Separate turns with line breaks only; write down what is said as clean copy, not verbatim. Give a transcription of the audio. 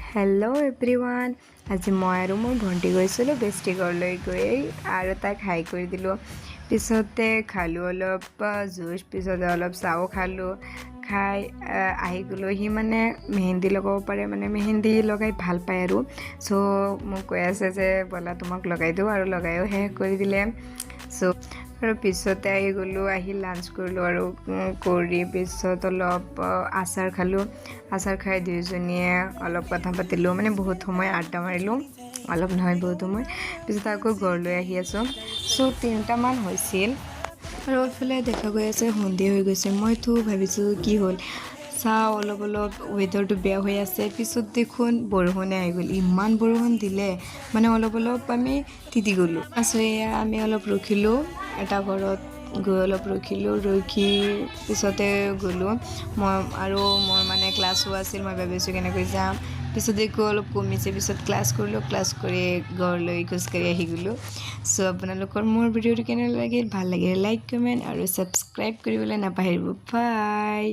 Hello' everyone, আজি মই আৰু মোৰ ভণ্টি গৈছিলোঁ বেষ্টি ঘৰলৈ। গৈ আৰু তাইক হাই কৰি দিলোঁ। পিছতে খালোঁ অলপ জুচ, পিছতে অলপ চাহো খালোঁ। খাই আহি গ'লোঁ। সি মানে মেহেন্দি লগাব পাৰে, মানে মেহেন্দি লগাই ভাল পায় আৰু চ' মোক কৈ আছে যে ব'লা, তোমাক লগাই দিওঁ। আৰু লগায়ো শেষ কৰি দিলে। চ' আৰু পিছতে আহি গ'লোঁ। আহি লাঞ্চ কৰিলোঁ আৰু কৰি পিছত অলপ আচাৰ খালোঁ। আচাৰ খাই দুয়োজনীয়ে অলপ কথা পাতিলোঁ, মানে বহুত সময় আড্ডা মাৰিলোঁ, অলপ নহয়, বহুত সময়। পিছত আকৌ ঘৰলৈ আহি আছোঁ। চ' 3টামান হৈছিল আৰু এইফালে দেখা গৈ আছে সন্ধিয়া হৈ গৈছে। মইতো ভাবিছোঁ কি হ'ল, চাওঁ অলপ অলপ ৱেডাৰটো বেয়া হৈ আছে। পিছত দেখোন বৰষুণে আহি গ'ল। ইমান বৰষুণ দিলে, মানে অলপ অলপ আমি তিতি গ'লোঁ। আছোঁ, এয়া আমি অলপ ৰখিলোঁ, এটা ঘৰত গৈ অলপ ৰখিলোঁ। ৰখি পিছতে গ'লোঁ মই আৰু মোৰ মানে ক্লাছো আছিল। মই ভাবিছোঁ কেনেকৈ যাম। পিছত দেখোঁ অলপ কমিছে। পিছত ক্লাছ কৰিলোঁ। ক্লাছ কৰি ঘৰলৈ খোজকাঢ়ি আহি গ'লোঁ। চ' আপোনালোকৰ মোৰ ভিডিঅ'টো কেনে লাগিল? ভাল লাগিলে লাইক, কমেণ্ট আৰু ছাবস্ক্ৰাইব কৰিবলৈ নাপাহৰিব। বাই।